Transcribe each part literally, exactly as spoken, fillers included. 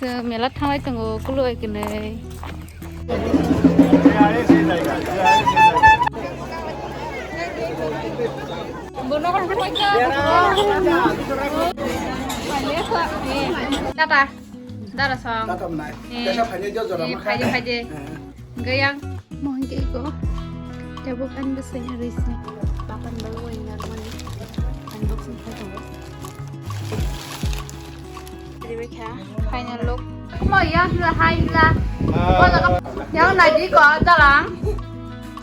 Chwng mela thanglai tongo, kulu bai kwnwi. Tata, dara song. Tata mwnai. Eh, tesa phainai jo jora eh, ma kha. Phaide, phaide. Eh. Gayang. Mohon ke iko. Tabuk ani bwsai ya risi. Papan baru wai ngar mani. Unboxing khai tongo. Ribekha. Final look. Mo ya hila hai hila. Yang nai di ko dalang.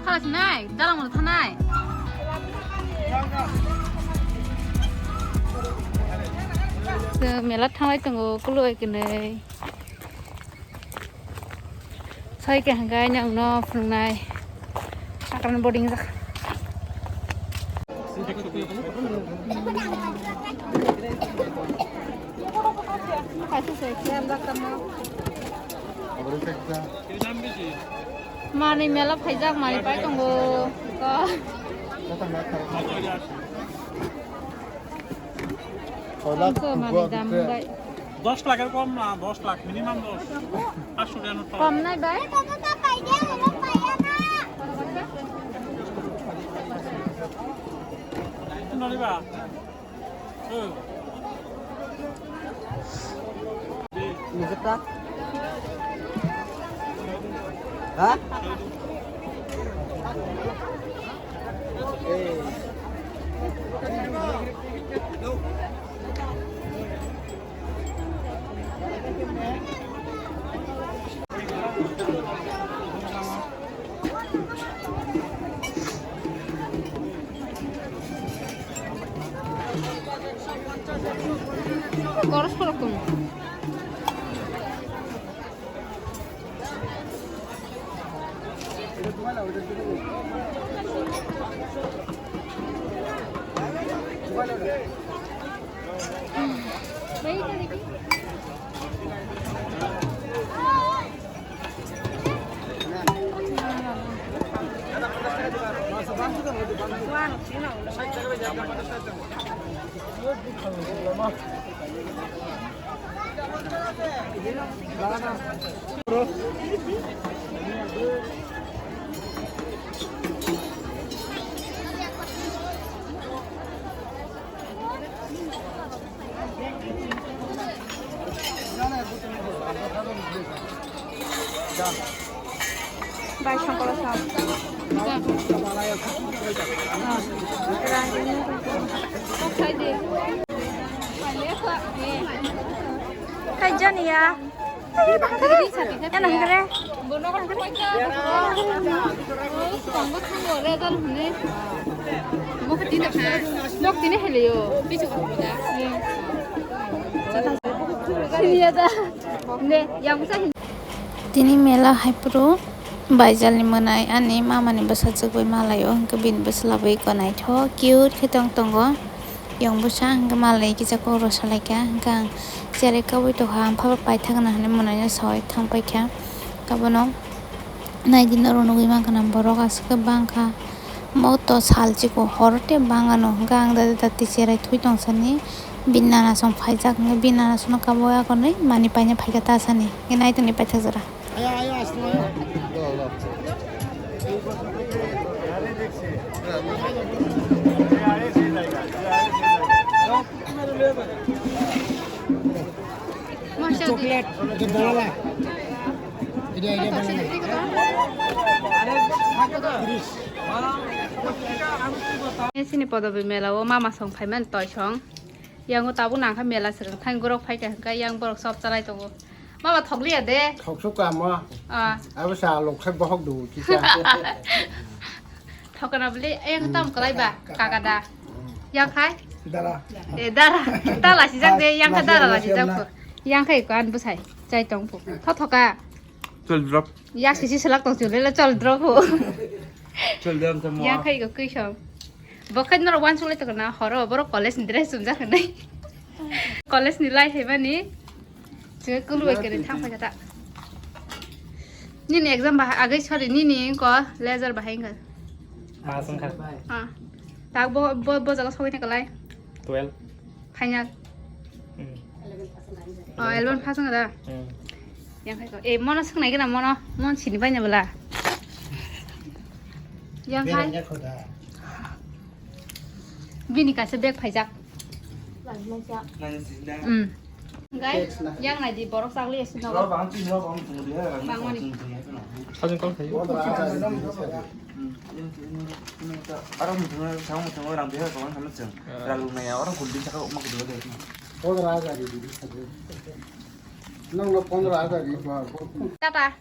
Khalas nai, dalang mo thanai. Mela thanglai tongo, kulu bai kwnwi. Sai khe hwnkhe ani ang no phunuknai. Sakran boarding jak. Manwi mela phaijak, manwi pai tongo. Tamsa manwi dam bai. Dos lakh er kom na, dos lakh, minimum dos. Paanch sho taka no. Kom nai bai. Nani ba? Hmm. Nijata? Ha? Koros koros kono. Bai songkolo sam. Kaijani ya. Eno hwnkhe re. Sini ya da. Ne, yang bisa. Tini mela hai phuru baijalni mwnai ani mamani bwsajwk bai malaio, hwnkhe bini bwsla bai eko naithok cute khe tong tongo. Yang bwsa hwnkhe malai kisa kok rw salaikha, hwnkhe ang cherai kabui tongkha, ang phabak paithakna hwnwi mwnaino sawui thangpaikha. Abono naidi norok nugui mankha na borok aswk khe bangkha. Moto salchiko horo tei bangano hwnkhe ang dada dati cherai thui tongsani bini nanasong phaijak hwnkhe bini nanasongno kabo yakarnwi manwi paina phaikha ta sani hwnkhe naitongni paithak jora. Chocolate, ito banana. Ito, ito banana. Sini Podobi mela o mama song phaimani toisong. Yang o tabuk nangkha mela swrwng thang borok phaikha hwnkhe yang borok sob chalai tongo. Mama thokliya de. Thoksuka mo. Ah. Abo sa loksai bohok do kisa. Thokana bwle, eh, tam kwlai ba, kaka da. Yang khai? Dara. Eh, dara. Ta lasi jak de, yang khai dara lasi jak ko. Yang khai ko an bwsai. Chai tong ko. Tho thoka. Chol drop. Ya sisi selak tong chule la chol drop ho. Chol drop to mo. Yang khai ko kwi song. Bo khai nor wan chule to na horo, boro college ni dress sum jak nai. College ni lai hai bani. Chwng kulu bai kwrwi thang phaikha ta. Nini exam bahai, agwi, sorry, nini wngkha leisure bahai wngkha. Pass wngkha. Ah. Tak bo, bo, bo jaga sogwi na kwlai. Twelve. Final. Hmm. Oh, elbow phasang da. Hmm. Yang khai ko. Eh, mono swngnai gana mono. Mon sini bai na bala. Yang khai. Bini kaisa bag phaijak. Hmm. Gai, yang nai di borok chakli esi nogo. Bangmani. Aro muthungna, thang muthungna rang biha kawan sama chwng. Rang naya orang kundi chaka uma kudu de. Pondro hajar di, di sade. Nang lo pondro hajar di, ba, ba. Tata,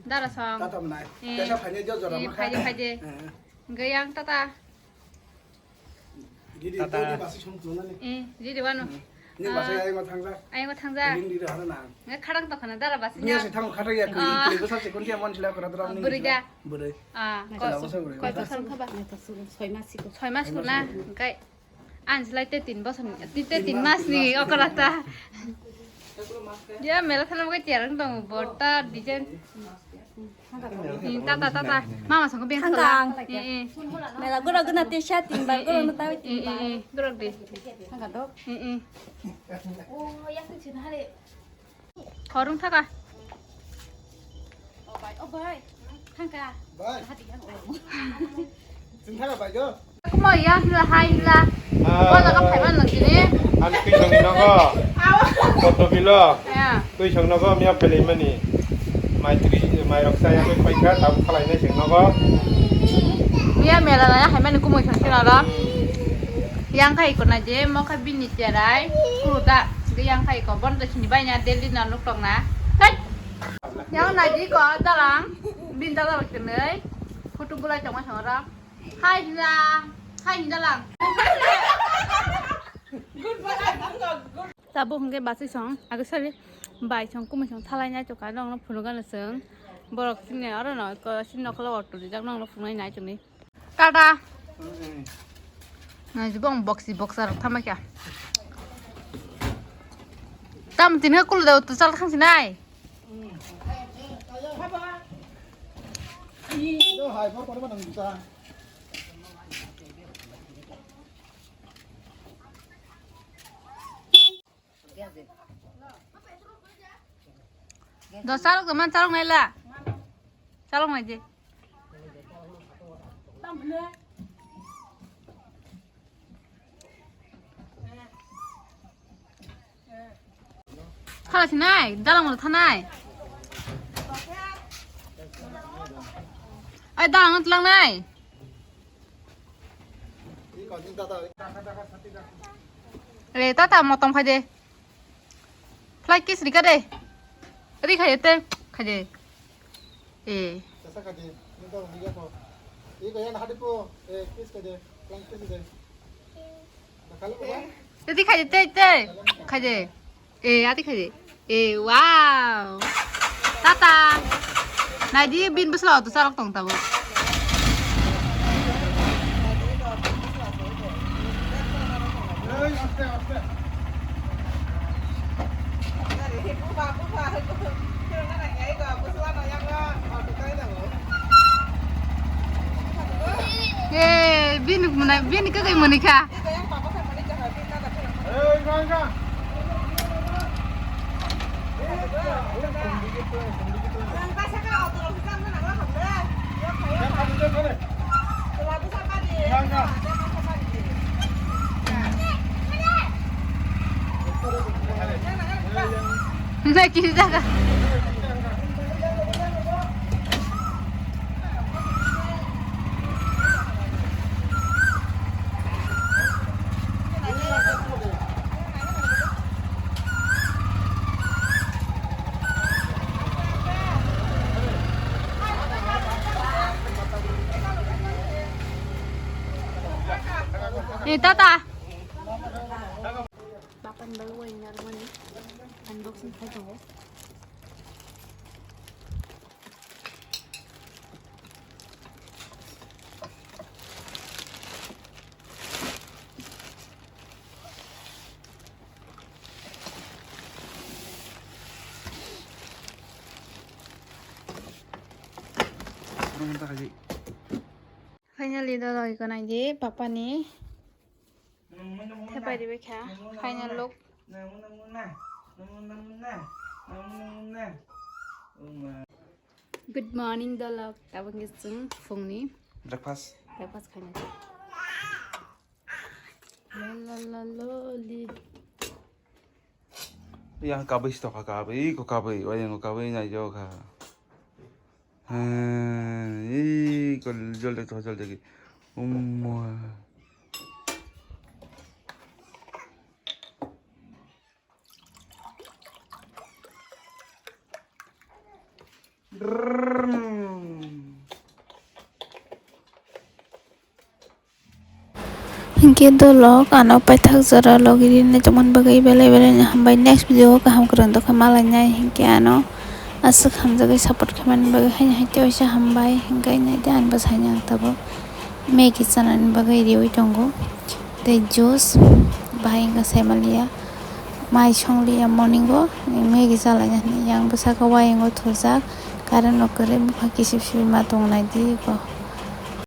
dara song. Tata mnai. Eh. Tata phaide jo jora. Eh, ma phaide, kha. Phaide. Eh. Gayang tata. Didi, tata. Didi basi song tu nani. Eh, didi wano. Hmm. Ni basi, ah, ayang thangja. Ayang thangja. Ning didi hana na. Nge kharang to khana dara basi. Ni nya. Ni se thang khata ya, ah, kri, kri, basa se kun dia mon sila kora dara. Ah, ni buri sila. Da. Buri. Ah, kala ko, basa buri. Koi bosor khaba? Soi mas ko. Soi mas ko na. Soi mas ko. Kai. Ang silai te tin bosor ni, te, te tin mas ni okra ta. Ya, mela thana mo tiarang tong borta design. Hmm, tata, tata. Mama song beng thangkang. Eh, eh. Mela gura guna te sha tin bar gura guna tawi tin bar. Eh, eh, eh. Gura de. Thangka dok. Eh, eh. Oh, ya tu chin hale. Khorung thaka. Oh bai, oh bai. Thangka. Bai. Hati yang oh. Sing thaka bai do. Kuma ya hila hai hila. Ah. Bola ka phaiman nang sini. An twi song nogo. Awa. Koto bilo. Ya. Twi song nogo miya phelai mani. Mai tri, mai rok saya mai paikha tabuk khalai nai sing nogo. Miya mela na hai mani kumui song sini ro. Yang khai ko na je mo kha bini cherai. Kuda. Yang khai ko bon to sini bai na Delhi na nuk tong na. Hai. Yang nai di ko dalang, bin dalang kenai, photo bulai tongma song ora. Hai hina, hai hina lang. Tabuk hingke basi song, age sorry, bai song, kumui song, thalai nai chokha, nong no phunuk gana song. Borok sini oro no, ko sini nokolo auto rijak, nong no phunuk nai chongni. Tata. Nai jibong boxi boxer tama kya. Tam tin ka kulu da tu chal khang sinai. Do salok do man salok nai la. Salok nai je. Khala sinai, dalang mo thanai. Ai dalang tlang nai. Re tata motom khai de. Fly kiss rika de. Ri khai de te khai de. Eh. Sasa khai de. Ni to rika ko. Iko yang hadi po. Eh, kiss khai de. Fly kiss de. Tadi khai de te te. Khai de. Eh, ati khai de. Eh, wow. Tata. Nai di bin bwsla auto salok tong tabo. Eh, bini mwnai, bini kwgwi mwnwi kha. Nai kiri jaga. Eh, tata. Bapan baru wai narmani unboxing khai tongo. Finally, dodoi ko nai di, papa ni. Thepai ribai kha, final look. Good morning, dolok. Tabuk khe chwng phungni breakfast, breakfast khainai. La, la, la, lo, li. Yang kabui si tokha, kabui, ko kabui, o yang ko kabui nai jo kha. Hmm, ih, ko jol de, jol de ki. Umma. Hinkhe dolok ano paithak jora logi rini tongmani bagwi belai belai no hambai. Next video o kaham kwrwng tongkha malainai, hinkhe ano aswk hamjagwi support khaimani bagwi haino hai khe waisa hambai. Hinkhe naidi ani bwsaini ang tabuk Maggie chanani bagwi riwi tongo. Tei juice bahai wngkha saimanliya, mai songliya morning o Maggie chalaina hinwi. Yang bwsakhe wayung o thujak, current rok kwrwi, bupha kisip sip ma tongo naidi eko.